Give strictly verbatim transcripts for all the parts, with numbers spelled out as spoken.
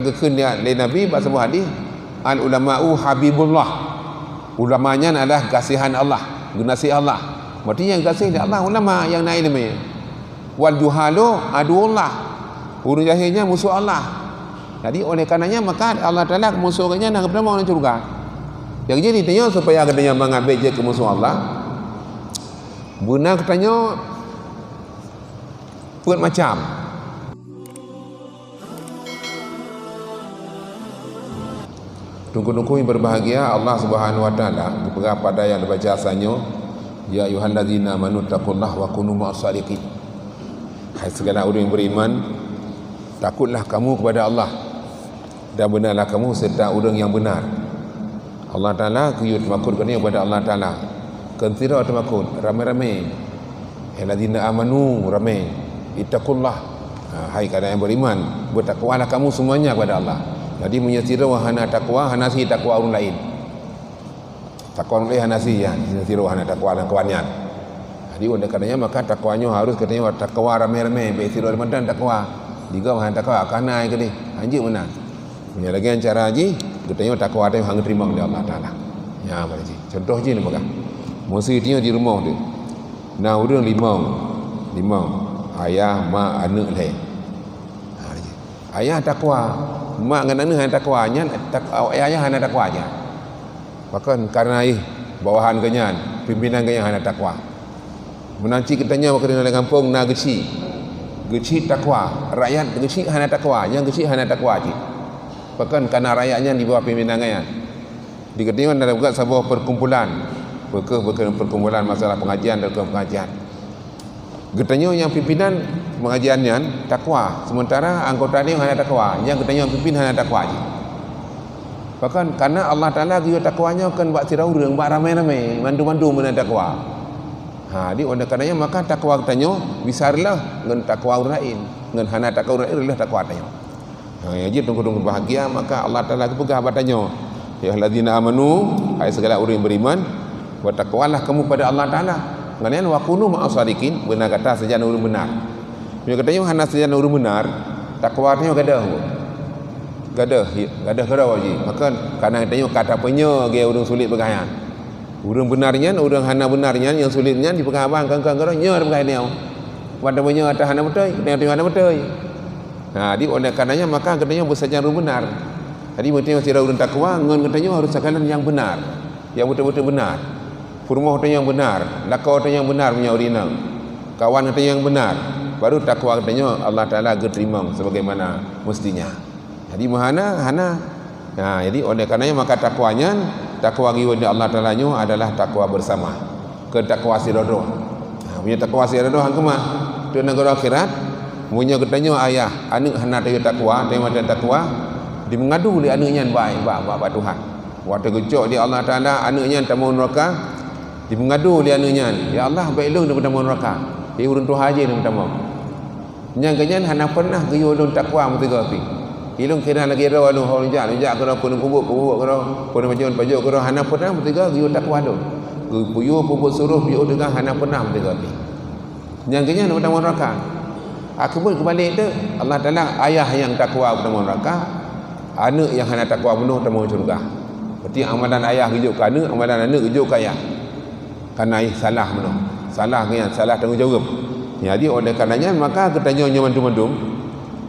Geukheun lé Nabi bak saboh hadis, "Al ulama'u habibullah." Ulama nyan adalah gaséhan Allah, geunaséh Allah. Berarti nyang gaséh lé Allah ulama nyang na iéleumé. "Wal juhalu aduwullah." Ureuëng jahé nyan musoh Allah. Jadi oleh karenanya maka Allah Taala musoh geuhnyan nyang geupeutama lam syeuruga. Nyang jadi tanyoe supaya geutanyoe mangat bék jeuet keu musoh Allah. Beuna geutanyoe peuet macam. Teungku-teungku nyang berbahagia, Allah Subhanahu wa Taala geupeugah pada nyang neubaca sanyoe, "Ya ayyuhallazina amanu taqullaha wa kunu ma'as sadiqin." Hai segala ureuëng beriman, takutlah kamu kepada Allah dan beunarlah kamu serta ureuëng nyang beunar. Allah Taala geuyue teumakot geutanyoe kepada Allah Taala. Keu sidroe teumakot, ramé-ramé. "Ayyuhallazina amanu," ramé. "Ittaqullah." Ha, hai kalian yang beriman, bertakwalah kamu semuanya kepada Allah. Jadi meunyoe sidroe hana takwa, hana sie takwa ureuëng laén. Takwa ureuëng laén hana sie, ya, meunyoe sidroe hana takwa lam kawan nyan. Jadi oleh karenanya maka takwa nyoe harus geutanyoe takwa ramé-ramé, bék sidroe mantong takwa. Digob hana takwa, kana ai keudeh. Hanjeuet meunan. Meunyoe lagée nyan cara jih, geutanyoe takwa tanyoe hana teurimong lé Allah Taala. Nyan bak jih. Contoh jih neupeugah. Meusé tanyoe di rumoh teuh. Na ureuëng limong. Limong. Ayah, mak, aneuëk lhée. Ha, jih. Ayah takwa. Mak ngon aneuëk hana takwa. Nyan tak-, ayah hana takwa nyan. Pakon karena ih bawahan geuhnyan, pimpinan geuhnyan hana takwa. Meunan cit geutanyoe keudroe lam gampông na geuchik. Geuchik takwa, rakyat geuchik hana takwa, nyang geuchik hana takwa cit. Pakon kana rakyat nyan di bawah pimpinan geuhnyan. Di geutanyoe na teupeugah saboh perkumpulan. Peu kheueh, peu kheueh perkumpulan masalah pengajian dan pengajian. Geutanyoe nyang pimpinan pengajian nyan takwa, sementara anggota nyoe hana takwa, nyang geutanyoe pimpin hana takwa cit. Pakon, karena Allah Taala geuyue takwa nyoe kon bak sidroe ureuëng, bak ramé-ramé, mandum-mandum meunan takwa. Ha, di oleh karenanya maka takwa geutanyoe bisa reuloh ngon takwa ureuëng laén, ngon hana takwa ureuëng laén reuloh takwa tanyoe. Ha, nyang jeuet teungku-teungku bahagia, maka Allah Taala geupeugah bak tanyoe, "Ya ayyuhallazina amanu," hai segala ureuëng beriman, "bertakwalah kamu pada Allah Taala." Ngon nyan, "Wa kunu ma'as sadiqin," beuna gata sajan ureuëng beunar. Meunyoe geutanyoe hana sajan ureuëng beunar, takwa tanyoe gadôh. Gadôh, gadôh keudroe jih. Maka kana tanyoe ka tapeunyoe lagée ureuëng sulet peugah nyan. Ureuëng beunar nyan, ureuëng hana beunar nyan, nyang sulet nyan jipeugah haba keu-keu keudroe, nyoe peugah nyoe. Watée meunyoe ata hana beutôi, geutanyoe hana beutôi. Ha, di oleh karenanya maka geutanyoe beusajan ureuëng beunar. Jadi meunyoe sidroe ureuëng takwa, ngon geutanyoe harus sajan nyang beunar, nyang beutôi-beutôi beunar. Peurumoh geutanyoe nyang beunar, lakoe geutanyoe nyang beunar meunyoe ureuëng inong. Kawan geutanyoe nyang beunar, baru takwa geutanyoe Allah Taala geuteurimong sebagaimana mestinya. Jadi meuhana, hana. Ha, jadi oleh karenanya maka takwa nyan, takwa geuyue lé Allah Taala nyoe adalah takwa bersama. Keu takwa sidroe-droe. Ha, meunyoe takwa sidroe-droe hana keumah, teuk nanggroe akhirat, meunyoe geutanyoe ayah, aneuëk hana tayue takwa, tayue mantong takwa, dimeungadu lé aneuëk nyan bak, bak, bak, bak Tuhan. Watée geucok lé Allah Taala aneuëk nyan tamong neuraka, dimeungadu lé aneuëk nyan, "Ya Allah, bék lôn neupeutamong neuraka, di ureuëng tuha jih neupeutamong." Nyang geuhnyan hana pernah geuyue lôn takwa meusigoe pih. Ilôn kira lagée droe lôn ho lôn jak, lôn jak keudroe, peue lôn peubuet, peubuet keudroe, peue lôn pajoh, pajoh keudroe, hana pernah meusigoe geuyue takwa lôn. Geuyue peubuet suroh geuyue teuga hana pernah meusigoe pih. Nyang geuhnyan meutamong neuraka. Akhé buet geubalek teuk, Allah Taala ayah nyang takwa meutamong neuraka, aneuëk nyang hana takwa bunoe tamong syeuruga. Berarti amalan ayah geujok keu aneuëk, amalan aneuëk geujok keu ayah. Karena ayah salah meunoe. Salah geuhnyan, salah tanggong jaweueb. Jadi oleh karena nyan maka geutanyoe nyoe mandum-mandum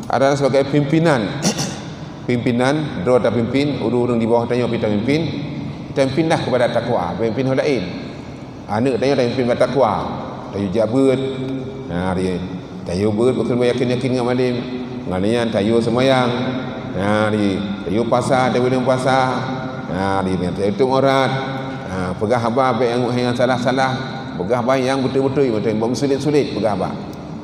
adalah sebagai pimpinan. Pimpinan, droe tapimpin, ureuëng-ureuëng di bawah tanyoe pih tapimpin. Tapimpinlah kepada takwa, pimpin ureuëng laén. Aneuëk tanyoe tapimpin bak takwa. Tanyoe jak beuet. Nah, dia. Tayue beuet bukon yakin-yakin ngon malem. Ngon nyan tayue seumayang. Ha, di, tayue puasa, tayue buleuen puasa. Ha, di, tayue tutup aurat. Ha, peugah haba bék nyang, nyang salah-salah. Peugah haba nyang beutôi-beutôi, beutôi. Bék meusulet-sulet peugah haba.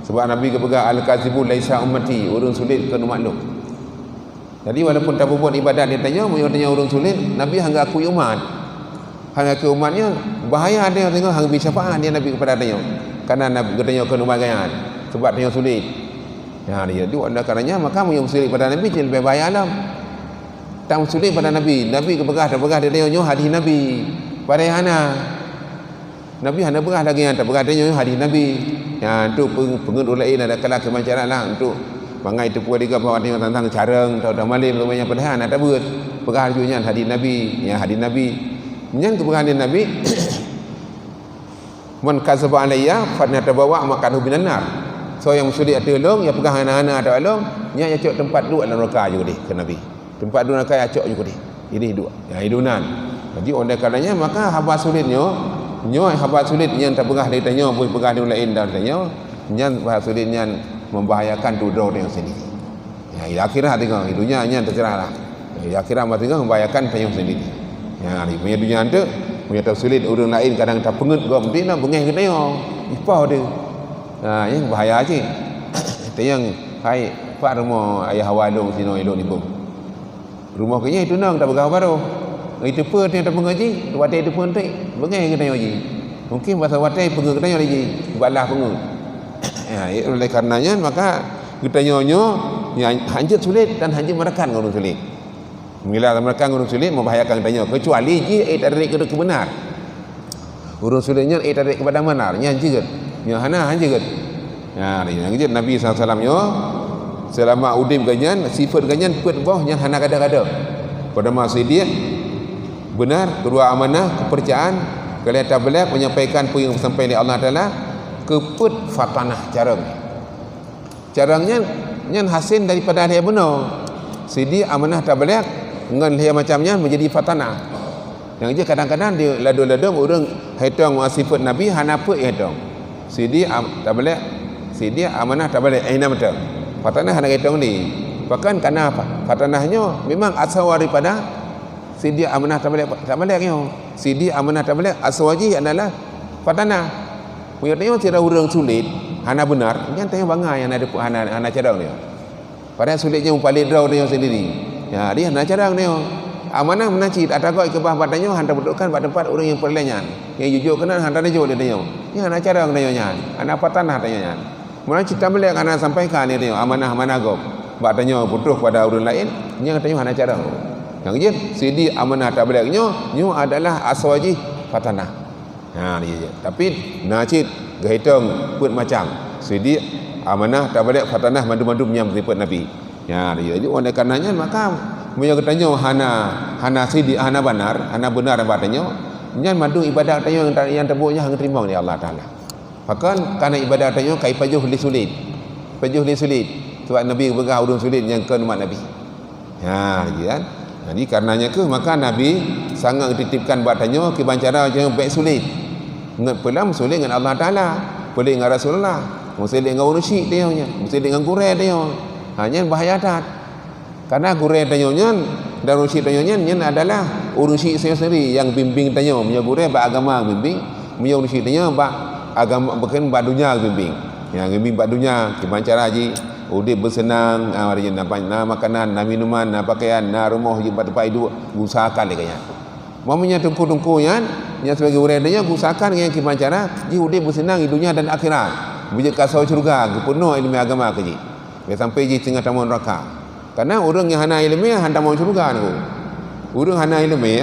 Sebab Nabi geupeugah, "Al-kadzibu laisa ummati," ureuëng sulet keu umat lôn. Jadi walaupun tapeubuet ibadat di tanyoe, meunyoe tanyoe ureuëng sulet, Nabi hana geukui umat. Hana geukui umat nyoe, bahaya tanyoe, tanyoe hana geubri syafaat lé Nabi kepada tanyoe. Karena Nabi geutanyoe kon umat geuhnyan, sebab tanyoe sulet. Ya, dia tu oleh karenanya maka meunyoe sulet pada Nabi cit leubeh bahaya lom. Tan sulet pada Nabi, Nabi geupeugah, tapeugah di tanyoe nyoe hadis Nabi. Padahai hana. Nabi hana peugah lagée nyan, tapeugah tanyoe hadis Nabi. Nyan tu peng-, peungeut ureuëng laén ada kala keumancaran lah untuk Mangat teupeu lé gob bahwa tanyoe tantang carông atau malem, lagèe nyan, padahai hana tabeuet. Peugah laju nyan hadis Nabi, nyan hadis Nabi. Nyan geupeugah lé Nabi, "Man kadzdzaba alayya falyatabawwa' maq'adahu minan nar." Soe nyang meusulet ateueh lôn, nyang peugah hana-hana ateueh lôn, nyan nyang cok teumpat duek lam neuraka jih keudeh, kheun Nabi. Teumpat duek neuraka nyang cok jih keudeh. Ideh duek. Nyan ideh nan. Jadi, oleh karenanya, maka haba sulet nyoe, nyoe haba sulet nyang tapeugah lé tanyoe, boh peugah lé ureueng laén dan tanyoe, nyan haba sulet nyan membahayakan droe-droe tanyoe sendiri. Ya, di akhirat teuka, di dunia nyan teuserah lah. Ya, di akhirat mah teuka membahayakan tanyoe sendiri. Ya, di dunia tu, meunyoe tasulet ureueng laén kadang tapeungeut gob, mungkin na beungéh geutanyoe. Ipoh tu. Ha, nyan bahaya cit. Tanyong, "Hai, pat rumoh ayah awak lôn sinoe lôn iboh?" "Rumoh keuh nyoe tunong, tapeugah baroe." Iteupeue teuh tapeungeut jih, watèe iteupeue teuk, beungéh geutanyoe jih. Mungkin basa watèe peungeut geutanyoe lé jih, balah peungeut. Ya, oleh karena nyan, maka geutanyoe nyoe, nyan hanjeuet sulet dan hanjeuet meurakan ngon ureueng sulet. Bila meurakan ngon ureueng sulet, membahayakan geutanyoe. Kecuali jih, eh, tarék keu, keu beunar. Ureueng sulet nyan, eh, tarék keupada beunar. Nyan jeuet. Nyan hana, han jeuet. Nah, nyang jeuet Nabi sallallahu alaihi wasallam nyoe, seulama udeb geuh nyan, sifeut geuh nyan peuet boh nyan hana gadôh-gadôh. Peurtama sidiq, beunar, keudua amanah, keupeurcayaan, keulhèe tabligh, menyampaikan peue nyang geusampaikan lé Allah Taala, keupeuet fatanah, carông. Carông nyan, nyan hasé daripada lhèe bunoe. Sidiq, amanah, tabligh, ngon lhèe macam nyan meujadi fatanah. Nyang jeuet kadang-kadang di ladôm-ladôm ureueng hai tông sifeut Nabi hana peuet hai tông. Sidiq, am-, tabligh, sidiq, amanah, tabligh, eh, na mantong. Fatanah hana hai tông ni. Bahkan kana fa-, fatanah nyoe memang asoe daripada sidiq, amanah, tabligh, tabligh nyoe. Sidiq, amanah, tabligh asoe jih adalah fatanah. Meunyoe tanyoe sidroe ureueng sulet, hana beunar, nyan tanyoe bangai hana, hana, hana carông nyoe. Padahai sulet nyan mupalét droe tanyoe sendiri. Ya, di hana carông tanyoe. Amanah meunan cit, ata gob keubah bak tanyoe, han tabeutôkan bak teumpat ureueng nyang peureulèe nyan. Nyang jijok keunan han tanyoe jok lé tanyoe. Nyan hana carông tanyoe nyan. Hana fatanah tanyoe nyan. Meunan cit tabligh hana sampaikan lé tanyoe amanah-amanah gob. Bak tanyoe putôh pada ureueng laén, nyan tanyoe hana carông. Nyang jeuet, sidiq, amanah, tabligh nyoe, nyoe adalah asoe jih fatanah. Ha, iya, iya. Tapi na cit geuhitong peuet macam. Sidiq, amanah, tabligh, fatanah, mandum-mandum nyan sifeut Nabi. Ya, iya. Jadi, oleh karena nyan, maka meunyoe geutanyoe hana, hana sidiq, hana beunar, hana beunar bak tanyoe, nyan mandum ibadat tanyoe nyang ta-, nyang tabuet nyan hana teurimong lé Allah Taala. Bahkan kana ibadat tanyoe ka ipajoh lé sulet. Pajoh lé sulet. Sebab Nabi geupeugah ureueng sulet nyang kon umat Nabi. Ha, lagi kan. Jadi, karenanya keuh maka Nabi sangat geutitipkan bak tanyoe kiban cara tanyoe bèk sulet. Ngon peue? Sulet ngon Allah Taala, sulet ngon Rasulullah, sulet ngon ureueng syik tanyoe nyan, sulet ngon gurèe tanyoe. Ha, nyan bahaya that. Karena gurèe tanyoe nyan dan ureueng syik tanyoe nyan, nyan adalah ureueng syik tanyoe sendiri nyang bimbing tanyoe. Meunyoe gurèe bak agama bimbing, meunyoe ureueng syik tanyoe bak agama, bukan bak dunia bimbing. Nyang bimbing bak dunia, kiban cara jih udép beuseunang, ah, na, na makanan, na minuman, na pakaian, na rumoh, jih bak teumpat iduek, geuusahakan lé geuh nyan. Meunyoe teungku-teungku nyan, nyang sebagai ureueng nyan, geuusahakan ngon kiban cara jih udép beuseunang di dunia dan akhirat. Beujeuet keu asoe syeuruga, geupeunoh ileumèe agama keu jih. Bèk sampai jih teungoh tamong neuraka. Karena ureueng nyang hana ileumèe, han tamong syeuruga, Teungku. Ureueng hana ileumèe,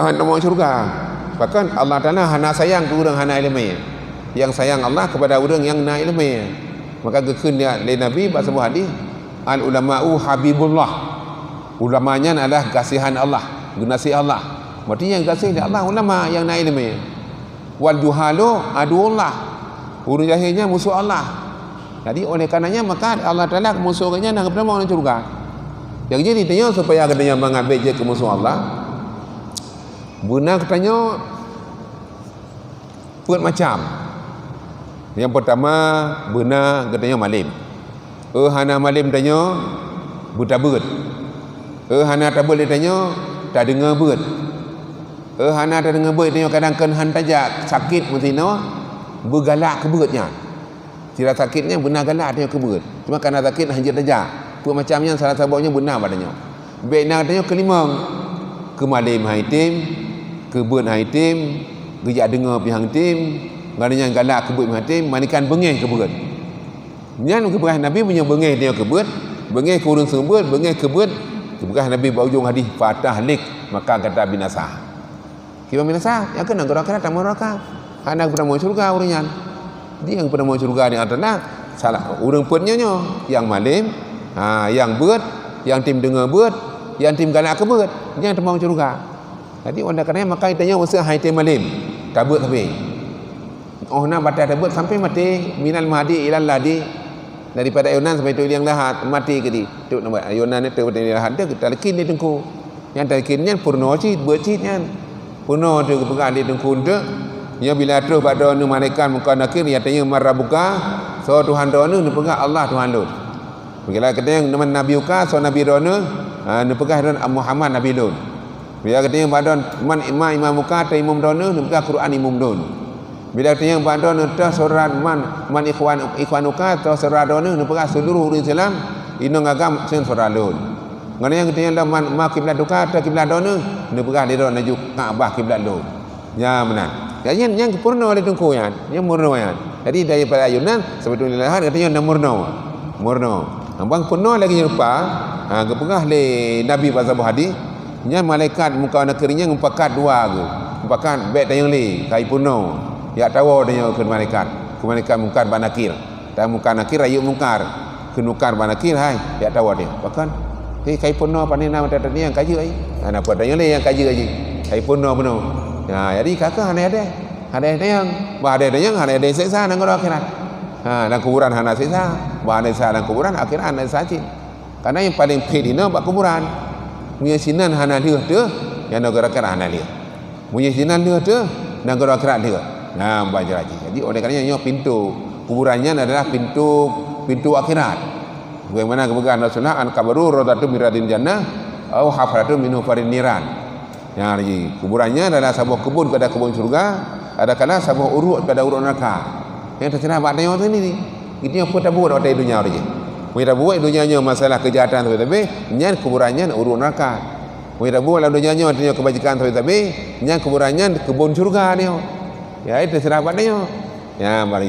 han tamong syeuruga. Bahkan Allah Taala hana sayang keu ureueng hana ileumèe. Nyang sayang Allah keupada ureueng nyang na ileumèe. Maka geukheun lé Nabi bak saboh hadis, "Al-ulama'u habibullah." Ulama nyan adalah gaséhan Allah, geunaséh Allah. Berarti nyang gaséh lé Allah ulama nyang na ileumèe. "Wal juhalu aduwullah." Ureueng jahé nyan musoh Allah. Jadi, oleh karenanya, maka Allah Taala musoh geuh nyan na geupeutamong lam syeuruga. Nyang jadi tanyoe supaya geutanyoe mangat bèk jeuet keu musoh Allah. Beuna geutanyoe peuet macam. Nyang peurtama, beuna geutanyoe malem. Eu hana malem tanyoe, beutabeuet. Eu hana tabeuet lé tanyoe, tadeungoe beuet. Eu hana tadeungoe beuet tanyoe, kadang kheun han tajak, sakét meusinoe, beugalak keu beuet nyan. Sira sakét nyan beuna galak tanyoe keu beuet. Cuma kana sakét han jeuet tajak. Peuet macam nyan salah saboh nyan beuna bak tanyoe. Bèk na tanyoe keulimong. Keu malem han item, keu beuet han item, geujak deungoe pih han item, ngon nyan galak keu beuet han item, melainkan beungéh keu beuet. Nyan geupeugah Nabi meunyoe beungéh tanyoe keu beuet, beungéh keu ureueng seumeubeuet, beungéh keu beuet, geupeugah Nabi bak ujong hadis, "Fatahlik," maka gata binasa. Kiban binasa, nyang keunan geutanyoe tamong neuraka. Hana geupeutamong syeuruga ureueng nyan. Di nyang geupeutamong syeuruga nyan adalah Salah, ureuëng peuet nyoe nyoe, nyang malem, ha, nyang beuet, nyang tem deungoe beuet, nyang tem galak keu beuet, nyan teuma syeuruga. Jadi, oleh karena maka tanyoe useuha hai tem malem, tabeuet sabe. Oh na batai tabeuet sampai maté, minal mahdi ilal lahdi, daripada ayunan sampai tu liang lahat, maté keudeh. Tu nama ayunan itu, lahat tu, talkin di teungku. Nyang talkin nyan purno cit, beuet cit nyan. Purno tu geupeugah lé teungku tu, nyoe bila troh bak droeneuh malaikat Mungkar Nakir, ya tanya, "Man rabbuka?" "Soe Tuhan droeneuh?" Neupeugah, "Allah Tuhan lôn." Bila geutanyong, "Man nabiyyuka?" "Soe nabi droeneuh?" Ha, neupeugah droeneuh, "Muhammad nabi lôn." Bila geutanyong bak droeneuh, "Man, man imamuka?" "Soe imum droeneuh?" Neupeugah, "Quran imum lôn." Bila geutanyong bak droeneuh, "Soe syedara, man, man ikhwan, ikhwanuka?" "Soe syedara droeneuh?" Neupeugah, "Seuluruh ureuëng Islam inong agam nyan syedara lôn." Ngon nyang geutanyong lom, "Man, ma kiblatuka?" "Soe kiblat droeneuh?" Neupeugah lé droeneuh, "Ka'bah kiblat lôn." Nyan meunan. Jadi nyan, nyan geupurno lé teungku nyan. Nyan murno nyan. Jadi daripada ayunan sampai tu lahat, katanya na murno. Murno. Abang purno lagée nyan rupa, ha, geupeugah lé Nabi bak saboh hadis, nyan malaikat Mungkar Nakir nyan mupakat dua geuh. Mupakat bék tanyong lé, ka jipurno. Jak tawoe tanyoe keu malaikat. Keu malaikat Mungkar bak Nakir. Dan Mungkar Nakir rayeuk Mungkar. Keu Mungkar bak Nakir, "Hai, jak tawoe dia." Pakon? "Hei, ka jipurno, pane na mata teudiang ka jeuet ai." Hana peue tanyong lé nyang ka jeuet ai. Ka jipurno bunoe. Ha, jadi ka keuh hana adé. Hana adé nyang, bah adé nyang, hana adé seksa nanggroe akhirat. Ha, dan kuburan hana seksa. Bah hana seksa dan kuburan, akhirat hana seksa cit. Karena nyang paleng phet inoe bak kuburan. Meunyoe sinan hana lheueh teuh, nyang nanggroe akhirat hana lheueh. Meunyoe sinan lheueh teuh, nanggroe akhirat lheueh. Nah, ban jiraji. Jadi, oleh karena nyoe pintu kuburan nyan adalah pintu, pintu akhirat. Sebagaimana geupeugah Rasulullah, "Al-qabru raudhatun min riyadil jannah, au hufratun min hufarin niran." Nyan lagi, kuburan nyan adalah saboh keubon kepada keubon syurga, adakala saboh uruek kepada uruek neraka. Nyan teuserah bak tanyoe sendiri. Geutanyoe peue tabuet watée donya jih. Meunyoe tabuet donya nyoe masalah keujahatan sabe-sabe, nyan kuburan nyan uruek neraka. Meunyoe tabuet lam donya nyoe, tanyoe keubajikan sabe-sabe, nyan kuburan nyan keubon syurga nyoe. Ya, itu teuserah bak tanyoe. Ya, barang